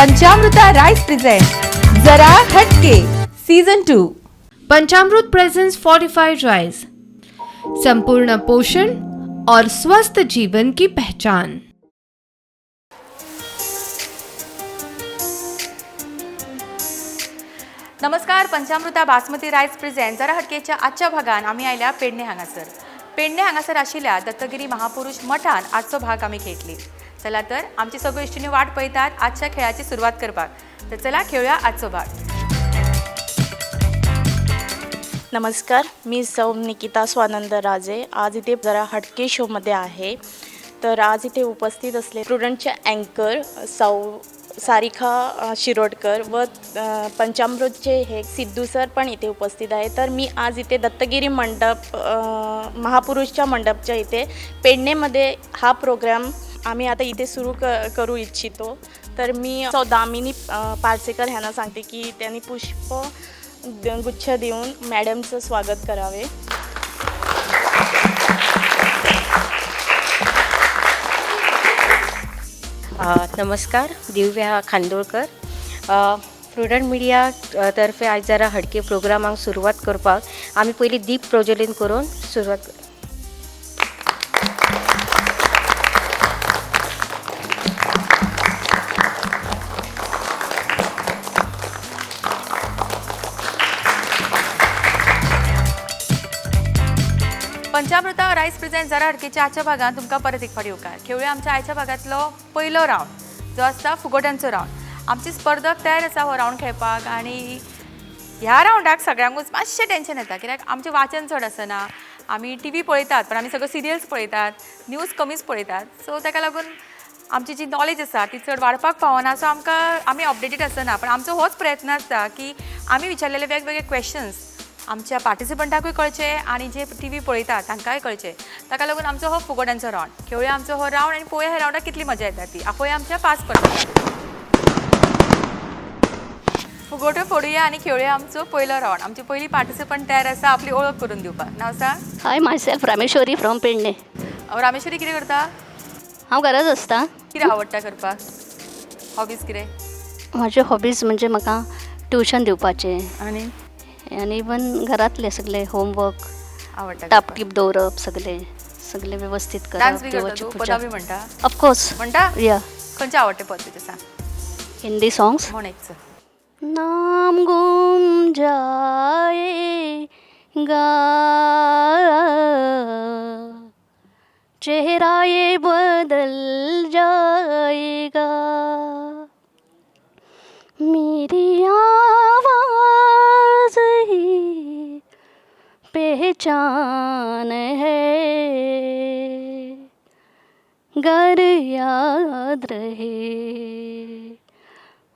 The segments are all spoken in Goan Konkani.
पंचामृता राईस प्रेझेंट जरा हटके season 2. Panchamrut presents fortified rice, संपूर्ण पोषण और स्वस्थ जीवन की पहचान। नमस्कार, पंचामृता बासमती राईस प्रेझेंट जरा हटकेच्या आजच्या भागान आमी आयल्या पेडणे हांगासर। पेडणे हांगासर आशिल्ल्या दत्तगिरी महापुरुष मठान आजचो भाग आमी खेळटली। चला तर आमची सगळी इश्टिणी वाट पळयतात आजच्या खेळाची सुरवात करपाक, तर चला खेळूया आजचो भाग। नमस्कार, मी सौ निकिता स्वानंद राजे आज इथे जरा हटके शोमध्ये आहे। तर आज इथे उपस्थित असले स्टुडंटच्या अँकर सौ सारिका शिरोडकर व पंचामृतचे हे सिद्धू सर पण इथे उपस्थित आहे। तर मी आज इथे दत्तगिरी मंडप महापुरुषच्या मंडपच्या इथे पेडणेमध्ये हा प्रोग्राम आम्ही आता इथे सुरू करू इच्छितो। तर मी सौ दामिनी पार्सेकर ह्यांना सांगते की त्यांनी पुष्प गुच्छ देऊन मॅडमचं स्वागत करावे। नमस्कार, दिव्या खांडोळकर। प्रुडंट मिडिया तर्फे आज जरा हटके प्रोग्रामाक सुरवात करपाक आमी पयलीं दीप प्रज्वलन करून सुरवात। पंचामृता राईस प्रेझेंट जरा हटकेच्या आजच्या भागात तुमकां परत एक फावटी येवकार। खेळुया आमच्या आयच्या भागांतलो पयलो रावंड जो आसता फुगोट्यांचो रावंड। आमची स्पर्धक तयार आसा हो रावंड खेळपाक आनी ह्या रावंडाक सगळ्यांकूच मातशें टेंशन येता कित्याक आमचें वाचन चड आसना, आमी टी व्ही पळयतात पण आमी सगळ्यो सिरियल्स पळयतात, न्यूज कमीच पळयतात, सो ताका लागून आमची जी नॉलेज आसा ती चड वाडपाक पावना। सो आमकां आमी अपडेटेड आसना, पण आमचो होच प्रयत्न आसता की आमी विचारलेले वेगवेगळे क्वेश्चन्स आमच्या पार्टिसिपंटाकूय कळचे आनी जे टी व्ही पळयतात तांकांय कळचे। ताका लागून आमचो हो फुगोट्यांचो रावंड खेळुया आमचो हो रावंड आनी पळोवया ह्या रावंडाक कितली मजा येता ती। आपोवया आमच्या पास करता फुगोट्यो फोडुया आनी खेळुया आमचो पयलो रावंड। आमची पयली पार्टिसिपंट तयार आसा आपली ओळख करून दिवपाक। नांव सांग। Hi, myself Rameshwari from Pedne. Rameshwari कितें करता? हांव घराच आसता। कितें आवडटा करपाक? हॉबीज कितें? म्हाजे हॉबीज म्हणजे म्हाका ट्युशन दिवपाचें आनी आनी इवन घरातले सगळे होमवर्क आवडटा, टापटीप दवरप, सगळे सगळे व्यवस्थित डान्स करप, बी करता देवाची तूं? पुजा। पदां बी म्हणटा? ऑफकोर्स म्हणटा? या। खंयचें आवडटें पद तुजें सांग? हिंदी सॉंग्स। म्हण एक। नाम गुम जाएगा, चेहरा ये बदल जाएगा, मेरी आवाज़ ही पहचान है, गर याद रहे,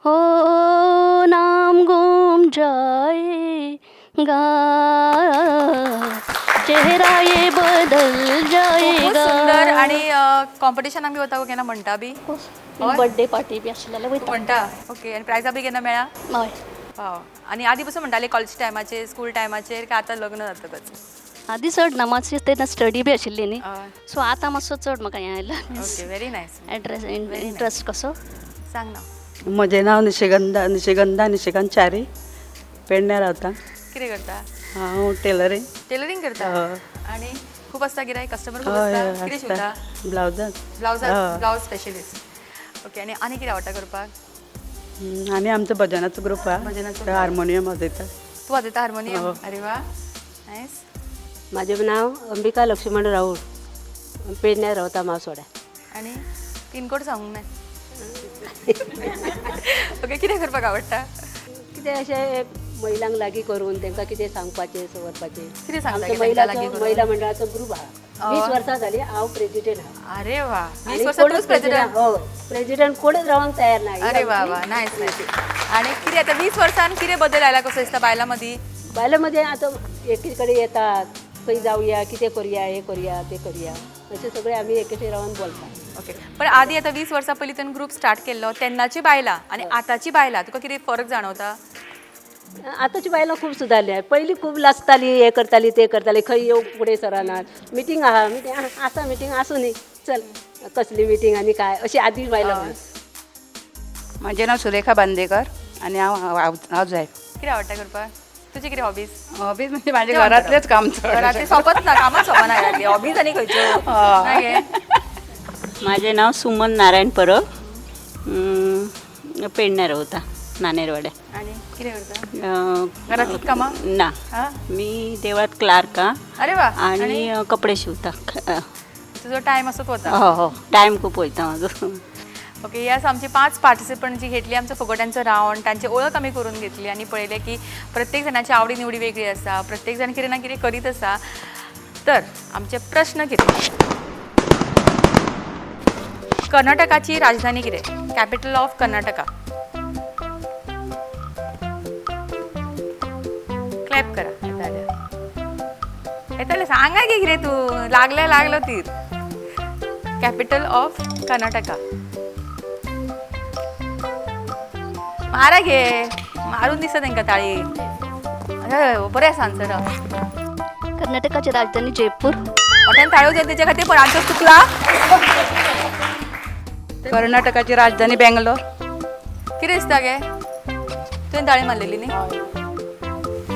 हो नाम गुम जाएगा, चेहरा ये बदल खूब जाएगा। सुंदर। आणि कॉम्पिटिशनाक बी वता केन्ना म्हणटा बी? बर्थडे पार्टी बी आसली जाल्यार वयता। म्हणटा? ओके। आनी प्रायजां बी केन्ना मेळ्ळा? हय। वाव। आनी आदी पसून म्हणटाले कॉलेज टायमाचेर, स्कूल टायमाचेर, काय आतां लग्न जातकच? आदी चड ना, मातशी तेन्ना स्टडी बी आशिल्ली न्ही, हय। सो आतां मातसो चड म्हाका हें आयलां। Okay, very nice. Address interest कसो। सांग ना। म्हजें नांव निशिगंधा, निशिगंधा निशिकांत च्यारी, पेडण्या रावता। कितें करता? हांव टेलरींग। टेलरींग करता? हय। आनी खूब आसता गिरायक, कस्टमर खूब हय, आसता? कितें शिंवता? ब्लावजां। ब्लावजां, हय। Blouse specialist. Okay. आनी आनी कितें आवडटा करपाक? आनी आमचो भजनाचो ग्रूप आहा, भजनाचो तो हार्मोनियम वाजयता। तूं वाजयता हार्मोनियम? हय। अरे वा, नायस। म्हाजें नांव अंबिका लक्ष्मण राऊळ, पेडण्यार रावता, मावसोड्या। आनी पिनकोड सांगूंक ना? ओके। कितें करपाक आवडटा? कितें अशें महिलांक लागीं करून तांकां कितें सांगपाचें सवरपाचें। कितें सांगता आमचो की तांकां लागीं करून? महिला मंडळाचो ग्रूप आहा, 20 वर्सां जालीं हांव प्रेजिडेंट आहा। अरे वा, 20 आनी वर्सां कोणूच तूंच प्रेजिडेंट? हय, प्रेजिडेंट कोणूच रावंक तयार ना। अरे वा वा, नायस नायस। आनी कितें आतां 20 वर्सान कितें बदल आयला कसो दिसता बायलां मदीं? बायलां मदीं आतां एकी कडेन येतात, खंय जावया, कितें करुया, हें करुया, तें करुया, अशें सगळें आमी एकेकडेन रावन बोलता। ओके। पण आदी आतां 20 वर्सां पयलीं तुवें ग्रूप स्टार्ट केल्लो तेन्नाची बायलां आनी आतांची बायलां तुका कितें फरक जाणवता? आतांची बायलां खूब सुदारल्या। पयलीं खूब लाजतालीं, हें करतालीं तें करतालीं, खंय येवंक फुडें सरनात। मिटींग आहा, मिटींग आसा, मिटींग आसूं न्ही, चल कसली मिटींग आनी काय अशी आदी बायलां म्हणत। म्हजें नांव सुरेखा बांदेकर आनी हांव हावज वायफ. कितें आवडटा करपाक? तुजी कितें हॉबीज? हॉबीज म्हणजे म्हाजें घरांतलेंच काम चड. घरातली सोंपत ना, कामां सोंपना घरातली, हॉबीज आनी खंयच्यो? ना गे? माझे नाव सुमन नारायण परब, पेडण्यार रावता, नानेरवाड्या. आनी कितें करता? घरांतलीच कामां? ना, हा? मी देवळात क्लार्क हा. अरे वा. आणि कपडे शिवता. तुजो टायम असोच वता? हो हो, टायम खूप वयता म्हाजो. ओके, यास आमची 5 पार्टिसिपंट जी घेतली आमचो फुगोट्यांचो रावंड, तांची ओळख आमी करून घेतली आनी पळयलें की प्रत्येक जाणाची आवडी निवडी वेगळी आसा, प्रत्येक जाण कितें ना कितें करीत आसा. तर आमचे प्रश्न कितें? कर्नाटकाची राजधानी कितें? Capital of Karnataka. Clap करा. येताले येताले, सांगा की कितें तूं लागले लागलो तीर. Capital of Karnataka. मारा घे, मारून दिसता तांकां ताळी. बरें आसा आन्सर. कर्नाटकाची राजधानी जयपूर. मोठ्यान ताळयो जाय तेच्या खातीर, पण आन्सर चुकला. कर्नाटकाची राजधानी बेंगलोर. कितें दिसता गे? तुवें ताळी मारलेली न्ही?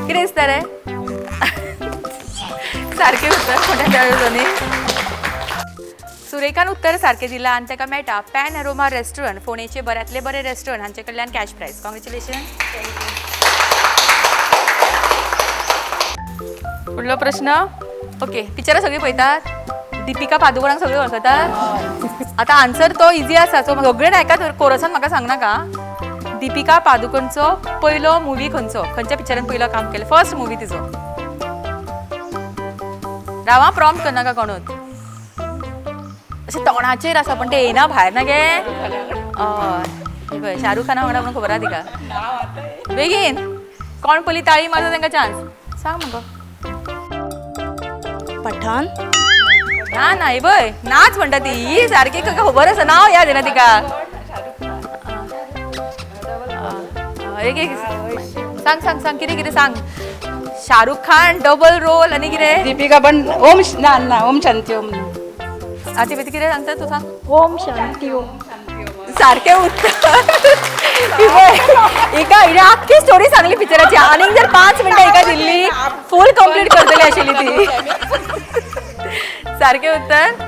कितें दिसता रे? सारकें उत्तर. मोठ्यान ताळयो जाय. सुरेखान उत्तर सारकें दिलां आनी ताका मेळटा पॅन अरोमा रेस्टॉरंट, फोंडेचे बऱ्यांतले बरें रेस्टॉरंट, हांचे कडल्यान कॅश प्रायज. कॉंग्रेच्युलेशन. फुडलो प्रश्न. ओके, पिक्चरां सगळीं पळयतात? दिपिका पादुकोणाक सगळीं वळखतात? आतां आन्सर तो इजी आसा, सो सगळे आयकात, कोरसान म्हाका सांगनाका. दिपिका पादुकोणचो पयलो मुवी खंयचो? खंयच्या पिक्चरान पयलो काम केलें? फर्स्ट मुवी तिजो. रावा, प्रॉम्प्ट करनाका कोणूच. अशें तोंडाचेर आसा पण ते येयना भायर ना गे. हय, पळय शाहरुख खाना वांगडा म्हणून खबर आहा तिका. बेगीन कोण पयली ताळी मारता तांकां चान्स. सांग मगो. पठाण. ना ना, हे पळय नाच म्हणटा ती, ही सारकी खबर आसा, नांव याद येना तिका. एक एक सांग सांग सांग, कितें कितें सांग. शाहरुख खान डबल रोल आनी कितें? दीपिका पण ओम ना ना, ओम शांती ओम. आती कितें सांगता तूं? सांग. ओम शांती ओम. सारकें उत्तर. एका हिणें आख्खी स्टोरी सांगली पिक्चराची, आनीक जर 5 मिनटां हिका दिल्ली फूल कंप्लीट करतली आशिल्ली ती. सारकें उत्तर.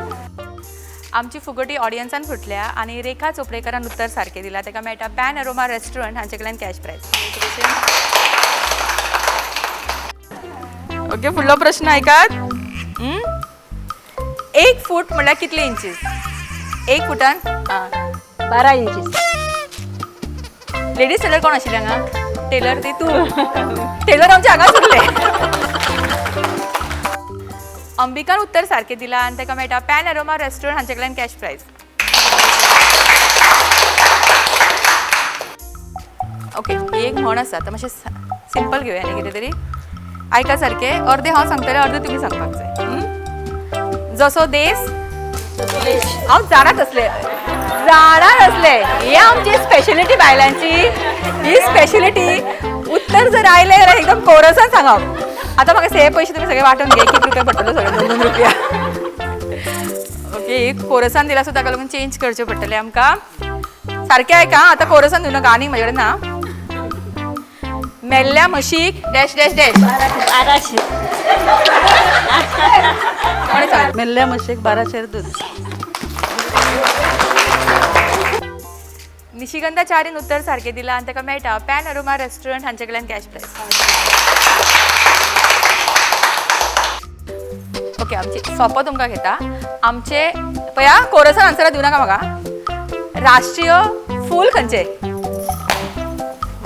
आमची फुगोटी ऑडियन्सान फुटल्या आनी रेखा चोपडेकरान उत्तर सारकें दिलां, ताका मेळटा पॅन अरोमा रेस्टॉरंट हांचे कडल्यान कॅश प्रायज. ओके, फुडलो प्रश्न आयकात. 1 फूट म्हणल्यार कितले इंचीस? 1 फुटान 12 इंचीस. लेडीज टेलर कोण आशिल्ले हांगा? टेलर ती तूं. टेलर आमच्या हांगाच उरले. अंबिकान उत्तर सारकें दिलां आनी ताका मेळटा पॅन अरोमा रेस्टॉरंट हांचे कडल्यान कॅश प्रायज. ओके, ही एक म्हण आसा, आतां मातशें सिंपल घेवया न्ही कितें तरी. आयका सारकें, अर्दें हांव सांगतलें, अर्दें तुमी सांगपाक जाय. जसो देस हांव जाणा तसलें, जाणा तसलें. ही आमची स्पेशलिटी बायलांची, ही स्पेशलिटी. उत्तर जर आयलें जाल्यार एकदम कोरसान सांगप. आतां म्हाका से पयशे तुमी सगळे वांटून घे, 1 रुपया पडटलो सगळे, 2-2 रुपया. ओके, एक कोरसान दिला सो ताका लागून चेंज करचें पडटलें आमकां. सारकें आयका, आतां कोरसान दिवं नाका, आनीक म्हजे कडेन ना. मेल्ल्या म्हशीक डॅश डॅश डॅश. 1200. मेल्ल्या म्हशीक 1200 दूद. निशिगंधा चारीन उत्तर सारकें दिलां आनी ताका मेळटा पॅन अरोमा रेस्टॉरंट हांचे कडल्यान कॅश प्रायज. ओके, आमची सोंपो तुमकां घेता. आमचे पळया कोरसान आन्सरां दिवं नाका म्हाका. राष्ट्रीय फूल खंयचें?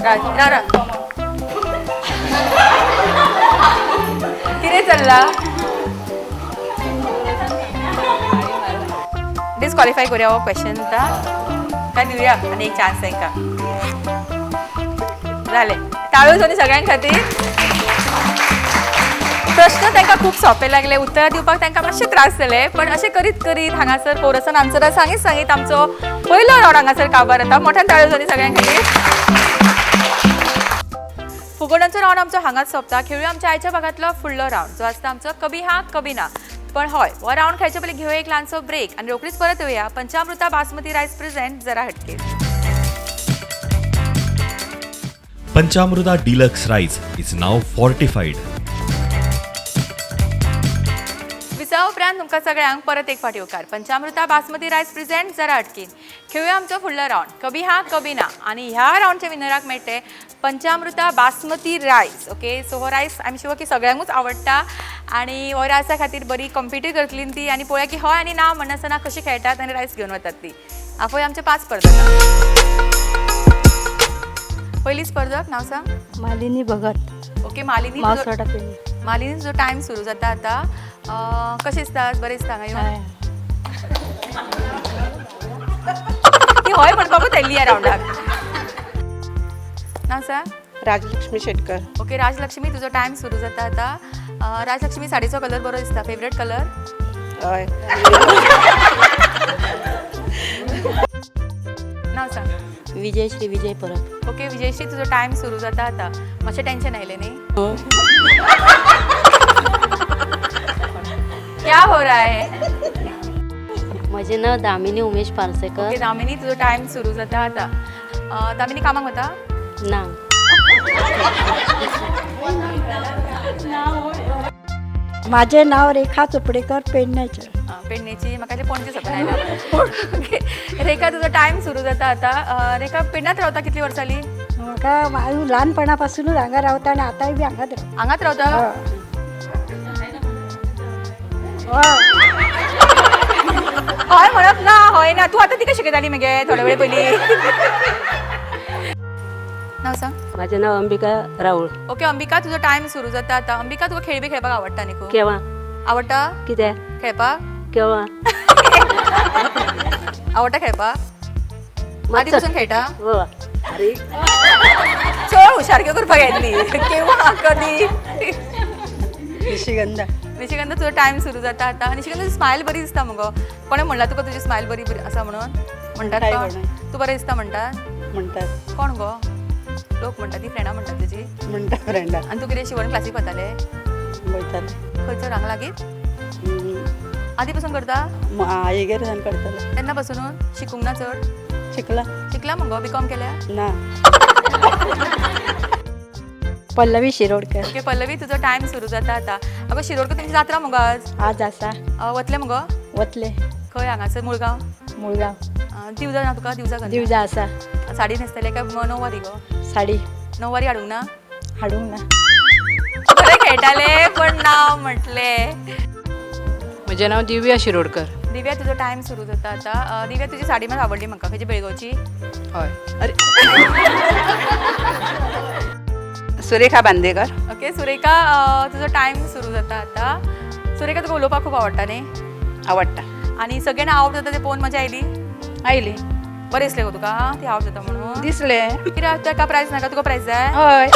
रा कितें चल्लां? डिस्क्वॉलिफाय करूया हो क्वेश्चन आतां, काय दिवया आनी एक चान्स तांकां. जालें, ताळयो जाली सगळ्यां खातीर. प्रश्न तांकां खूब सोंपे लागले, उत्तरां दिवपाक तांकां मातशे त्रास जाले, पण अशें करीत करीत हांगासर कोरसान आन्सरां सांगीत सांगीत आमचो पयलो रावंड हांगासर काबार जाता. मोठ्यान ताळयो जाली सगळ्यां खातीर. फुगोट्यांचो रावंड आमचो हांगाच सोंपता. खेळुया आमच्या आयच्या भागांतलो फुडलो रावंड, जो आसता आमचो कभी हा कभी ना. पण हय, हो रावंड खेळचे पयलीं घेवया एक ल्हानसो ब्रेक आनी रोखडीच परत येवया. पंचामृता बासमती रायस प्रेझेंट जरा हटके. Panchamruta deluxe rice is now fortified. विसवा उपरांत तुमकां सगळ्यांक परत एक फावटी येवकार. पंचामृता बासमती रायस प्रेझेंट जरा अटकीन. खेळुया आमचो फुडलो रावंड, कभी हा कभी ना. आनी ह्या रावंडच्या विनराक मेळटे पंचामृता बासमती रायस. ओके, सो हो रायस I am sure की सगळ्यांकूच आवडटा आनी हो रायसा खातीर बरी कॉम्पिटूय करतली ती. आनी पळोवया की हय आनी ना म्हणनासतना कशी खेळटात आनी रायस घेवन वतात ती. आपोवया आमचे 5 स्पर्धक. पयली स्पर्धक नांव सांग. मालिनी भगत. ओके मालिनी, मावसवाडा पेडणे. मालिनी तुजो टायम सुरू जाता आतां. कशें दिसता? बरें दिसता हांगा येवन? ती हय म्हणपाकूच आयिल्ली ह्या रावंडाक. नांव सांग. राजलक्ष्मी शेटकर. ओके राजलक्ष्मी, तुजो टायम सुरू जाता आतां. राजलक्ष्मी, साडयेचो कलर बरो दिसता, फेवरेट कलर? हय. नांव सांग. विजयश्री विजय परब. ओके विजयश्री, तुजो टायम सुरू जाता आतां. मातशें टेन्शन आयलें न्ही? क्या हो रहा है? म्हजें नांव दामिनी उमेश पार्सेकर. ओके दामिनी, तुजो टायम सुरू जाता आतां. दामिनी कामाक वता? ना. माझे नाव रेखा चोपडेकर, पेडण्याचे. पेडणेची. म्हाका ते पणजे सपन आयला. ओके रेखा, तुजो टायम सुरू जाता आतां. रेखा, पेडण्यात रावता कितली वर्सां जाली? म्हाका हांव ल्हानपणापासूनच हांगा रावता आनी आतांय बी हांगाच रावता. हांगाच रावता? हय म्हणप ना, हय ना. तूं आतां ती कशी शिकयताली मगे थोडे वेळ पयलीं? नांव सांग. माझे नाव अंबिका राऊळ. ओके अंबिका, तुजो टायम सुरू जाता आतां. अंबिका, तुका खेळ बी खेळपाक आवडटा न्ही खूब? केव्हा? आवडटा? कितें खेळपाक? केव्हा आवडटा खेळपाक? आदी पसून खेळटा? अरे चड हुशारक्यो करपाक येतली. केव्हा कधी? निशिगंधा. निशिगंधा, तुजो टायम सुरू जाता आतां. निशिगंधा, तुजी स्मायल बरी दिसता मुगो. कोणें म्हणलां तुका तुजी स्मायल बरी बरी आसा म्हणून? म्हणटात? तूं बरें दिसता म्हणटात? म्हणटात. कोण गो लोक म्हणटात? ती फ्रेंडां म्हणटात तुजी? म्हणटा फ्रेंडां. आनी तूं कितें शिवण क्लासीक वताले? वयताले. खंयचो हांगा लागींच? आदी पसून करता? आईगेर सावन करताले. तेन्ना पासून शिकूंक ना चड? शिकला. शिकला मुगो? बीकॉम केल्या? ना. पल्लवी शिरोडकर. ओके पल्लवी, तुजो टायम सुरू जाता आतां. अगो शिरोडकर, तुमची जात्रा मुगो आज? आज आसा. वतले मुगो? वतले. खंय हांगासर? मुळगांव? मुळगांव. दिवजा ना तुका? दिवजा? दिवजा आसा. साडी न्हेसतले काय णववारी गो? साडी. णववारी हाडूंक ना? हाडूंक ना. बरें खेळटाले पण ना म्हटलें. म्हजें नांव दिव्या शिरोडकर. दिव्या, तुजो टायम सुरू जाता आतां. दिव्या, तुजी साडी मात आवडली म्हाका. खंयची? बेळगांवची? हय. अरे सुरेखा बांदेकर. ओके सुरेखा, तुजो टायम सुरू जाता आतां. सुरेखा, तुका उलोवपाक खूब आवडटा न्ही? आवडटा. आनी सगळ्यांना आवड जाता ते पळोवन मजा आयली? आयली. बरें दिसलें गो तुका ती आवड जाता म्हणून? दिसलें. कित्याक ताका प्रायज नाका? तुका प्रायज जाय? हय.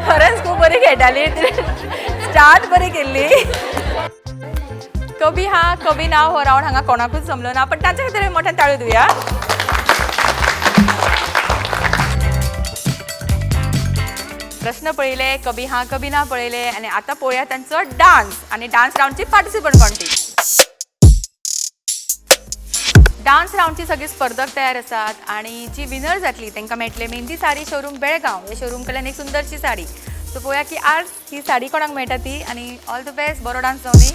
खरेंच खूब बरी खेळटाली, स्टार्ट बरी केल्ली. कभी हा कभी ना हो रावंड हांगा कोणाकूच जमलो ना, पण तांच्या खातीर मोठ्यान ताळयो दिवया. प्रश्न पळयले, कभी हा कभी ना पळयले आनी आतां पळोवया तांचो डान्स आनी डान्स रावंडची पार्टिसिपंट कोण ती. डान्स रावंडची सगळी स्पर्धक तयार आसात आनी जी विनर जातली तांकां मेळटले मेहंदी साडी शोरूम बेळगांव ह्या शोरूम कडल्यान एक सुंदरशी साडी. सो पळोवया की आज ही साडी कोणाक मेळटा ती. आनी ऑल the best, बरो डान्स जावं न्ही.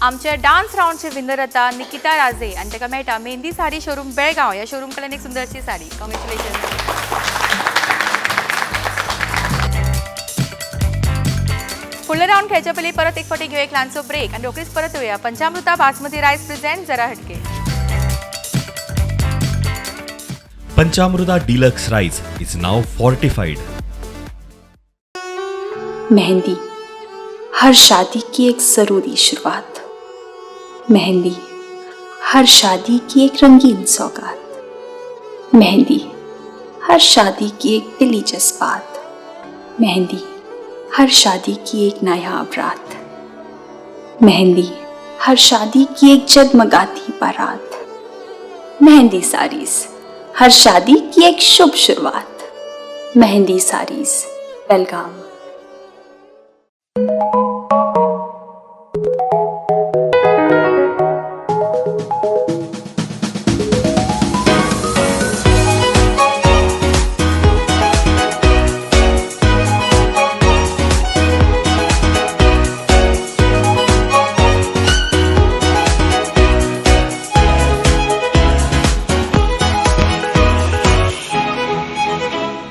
आमचे डान्स रावंडचे विनर जाता निकिता राजे आनी ताका मेळटा मेहंदी साडी शोरूम बेळगांव ह्या शोरूम कडल्यान एक सुंदरशी साडी. कॉंग्रेच्युलेशन. फुडलो रावंड खेळच्या पयलीं परत एक फावटी घेवया एक ल्हानसो ब्रेक आनी रोखडीच परत येवया. पंचामृता बासमती रायस प्रेझेंट जरा हटके. Panchamruta deluxe rice is now fortified. Mehndi हर शादी की एक ज़रूरी शुरुआत, मेहंदी हर शादी की एक रंगीन सौगात, मेहंदी हर शादी की एक दिली जज्बात, मेहंदी हर शादी की एक नायाब रात, मेहंदी हर शादी की एक जगमगाती बारात, मेहंदी साड़ीज हर शादी की एक शुभ शुरुआत, मेहंदी साड़ीज बेलगाम.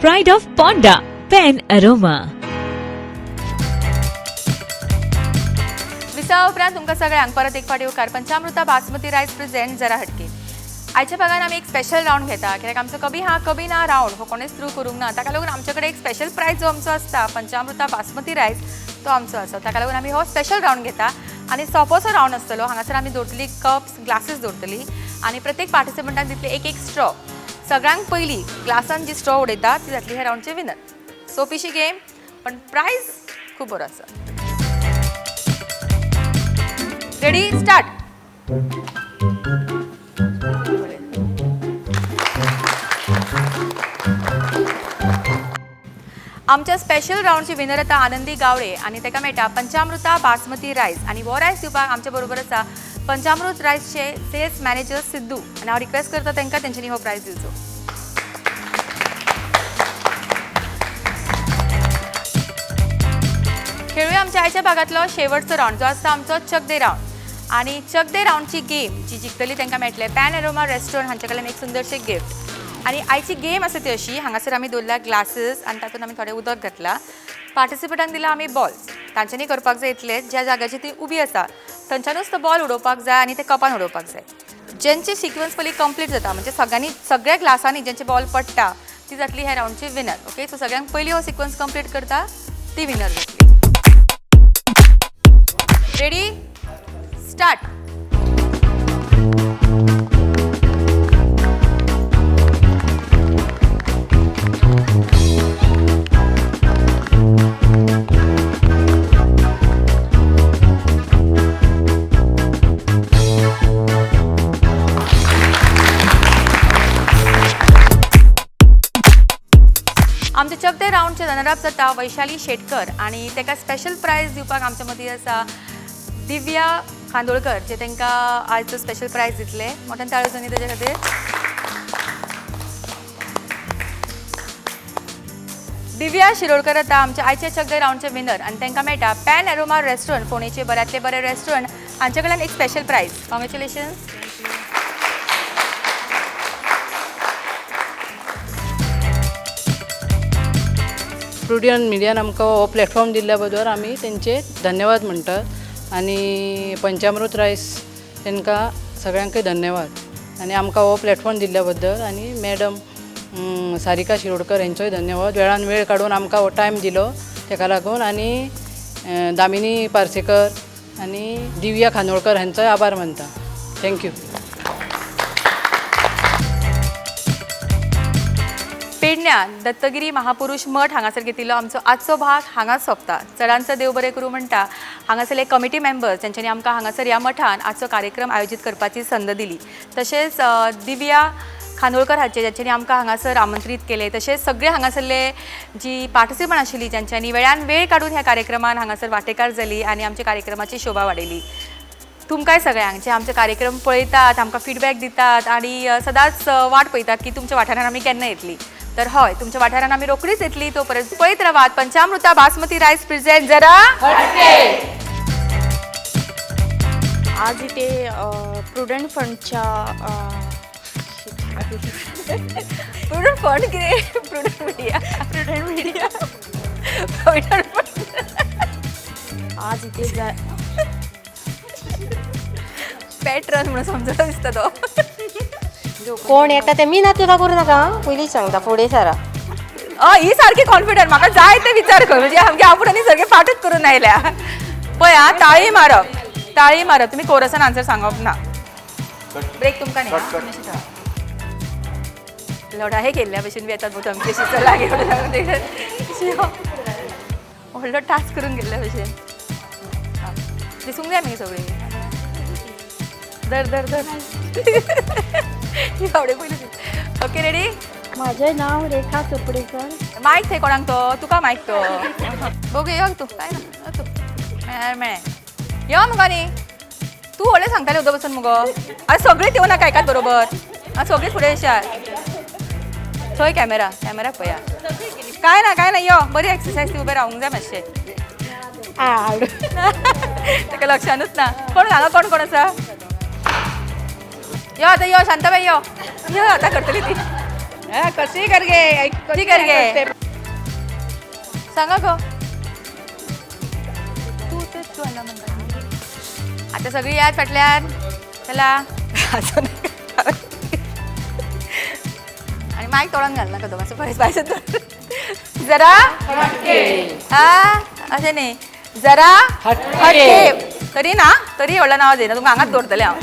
Pride of Ponda, Pen Aroma. विसावा उपरांत तुमकां सगळ्यांक परत एक फावटी येवकार. पंचामृता बासमती रायस प्रेझेंट जरा हटके. आयच्या भागान आमी एक स्पेशल रावंड घेता कित्याक आमचो कभी हा कभी ना रावंड हो कोणेच थ्रू करूंक ना, ताका लागून आमचे कडेन एक स्पेशल प्रायज जो आमचो आसता पंचामृता बासमती रायस तो आमचो आसा, ताका लागून आमी हो स्पेशल रावंड घेता. आनी सोपोसो रावंड आसतलो, हांगासर आमी दवरतली कप्स ग्लासीस दवरतली आनी प्रत्येक पार्टिसिपंटाक दितली एक एक स्ट्रॉ. सगळ्यांक पयलीं ग्लासान जी स्ट्रॉ उडयता ती जातली ह्या रावंडची विनर. सोपीशी गेम पण प्रायज खूब बरो आसा. Ready start. आमच्या स्पेशल रावंडची विनर आतां आनंदी गावडे आनी ताका मेळटा पंचामृता बासमती रायस. आनी हो रायस दिवपाक आमच्या बरोबर आसा पंचामृत रायसचे सेल्स मॅनेजर सिद्धू आनी हांव रिक्वेस्ट करता तांकां तेंच्यांनी हो प्रायज दिवचो. खेळूया आमच्या आयच्या भागांतलो शेवटचो रावंड जो आसता आमचो चक दे रावंड. आनी चक दे रावंडची गेम जी जिखतली तांकां मेळटलें पॅन एरोमा रेस्टॉरंट हांचे कडल्यान एक सुंदरशें गिफ्ट. आनी आयची गेम आसा ती अशी, हांगासर आमी दवरल्या ग्लासीस आनी तातूंत आमी थोडें उदक घातलां. पार्टिसिपंटांक दिला आमी बॉल्स, तांच्यांनी करपाक जाय इतलें ज्या जाग्याचेर ती उबी आसा थंयच्यानूच तो बॉल उडोवपाक जाय आनी ते कपान उडोवपाक जाय. जेंचे सिक्वन्स पयलीं कंप्लीट जाता म्हणजे सगळ्यांनी सगळ्या ग्लासांनी जेंचे बॉल पडटा ती जातली ह्या रावंडची विनर. ओके, सो सगळ्यांक पयलीं हो सिक्वन्स कंप्लीट करता ती विनर जातली. Ready start. आमचे चक दे रावंडचे रनर अप जाता वैशाली शेटकर आनी ताका स्पेशल प्रायज दिवपाक आमच्या मदीं आसा दिव्या खांडोळकर जे तांकां आयचो स्पेशल प्रायज दितले. मोठ्यान ताळयो जावनी ताच्या खातीर. दिव्या शिरोडकर आतां आमच्या आयच्या चक दे रावंडचे विनर आनी तांकां मेळटा पॅन एरोमा रेस्टॉरंट फोंडेचे बऱ्यांतले बरे रेस्टॉरंट हांचे कडल्यान एक स्पेशल प्रायज. कॉंग्रेच्युलेशन्स. प्रुडंट मिडियान आमकां हो प्लॅटफॉर्म दिल्ल्या बद्दल आमी तेंचे धन्यवाद म्हणटात आनी पंचामृत रायस तांकां सगळ्यांकय धन्यवाद आनी आमकां हो प्लॅटफॉर्म दिल्ल्या बद्दल. आनी मॅडम सारिका शिरोडकर हेंचोय धन्यवाद, वेळान वेळ काडून आमकां हो टायम दिलो तेका लागून. आनी दामिनी पार्सेकर आनी दिव्या खांडोळकर हेंचोय आभार मानता. Thank you. पेडण्या दत्तगिरी महापुरुष मठ हांगासर घेतिल्लो आमचो आजचो भाग हांगाच सोंपता. चडांचो देव बरें करूं म्हणटा हांगासरले कमिटी मेंबर्स ज्यांच्यांनी आमकां हांगासर ह्या मठान आजचो कार्यक्रम आयोजीत करपाची संद दिली, तशेंच दिव्या खांडोळकर हाचे ज्यांच्यांनी आमकां हांगासर आमंत्रीत केले, तशेंच सगळे हांगासरले जी पार्टिसिपंट आशिल्ली ज्यांच्यांनी वेळान वेळ काडून ह्या कार्यक्रमान हांगासर वांटेकार जाली आनी आमच्या कार्यक्रमाची शोभा वाडयली. तुमकांय सगळ्यांक जे आमचे कार्यक्रम पळयतात, आमकां फिडबॅक दितात आनी सदांच वाट पळयतात की तुमच्या वाठारान आमी केन्ना येतली, तर हय तुमच्या वाठारान आमी रोखडीच येतली. तो परत पळयत रावात पंचामृता बासमती रायस प्रेझेंट जरा हटके. आज इथे प्रुडंट फंडच्या प्रुडंट फंड कितें? Prudent Media. Prudent Media. Provident Fund. आज इथे जा पॅट्रन म्हणून समजलो दिसता तो. कोण येता ते मी ना तुला करूं नाका आं, पयलींच सांगता, फुडें सरा. हय, ही सारकी कॉन्फिडंट. म्हाका जाय ते विचार कर, म्हणजे आमगे आपूण आनी सगळे फाटूच करून आयल्या. पळय आं, ताळी मारप, ताळी मारप. तुमी कोरसान आन्सर सांगप ना. ब्रेक तुमकां न्ही. लढाई केल्ल्या भशेन बी येतात धमकी अशी लागीं. व्हडलो टास्क करून गेल्ल्या भशेन दिसूंक जाय मागीर सगळीं. धर धर धर, आवडे पयलीं. Okay, ready? माझे नाव रेखा चोपडेकर. मायक थंय कोणाक तो? तुका मायक तो. बघू, यो तूं. काय ना, यो तूं. मेळ्ळें मेळ्ळें, यो मुगो. न्ही तूं व्हडलें सांगतालें उदक बसून मुगो. आतां सगळीं येवं नाका एकाच बरोबर. आं, सगळीं फुडें येशात. थंय कॅमेरा, कॅमेराक पळया. काय ना, काय ना, यो. बरी एक्सरसायज ती, उबें रावूंक जाय मातशें. ताका लक्षानूच ना. कोण हांगा, कोण कोण आसा? यो आतां, यो शांताबाई, यो यो. आतां करतली ती. कशी कर गे? कशी कर गे? सांगा गो तू. तेच तू आला म्हणटा. आतां सगळीं यात फाटल्यान. चला, असं नाका. आणि मायक तोंडान घाल नाका तो, मातसो पळय भायर. जरा हा, अशें न्ही, जरा हटके. तरी ना, तरी व्हडलो नांव जायना तुमकां, हांगाच दवरतलें हांव.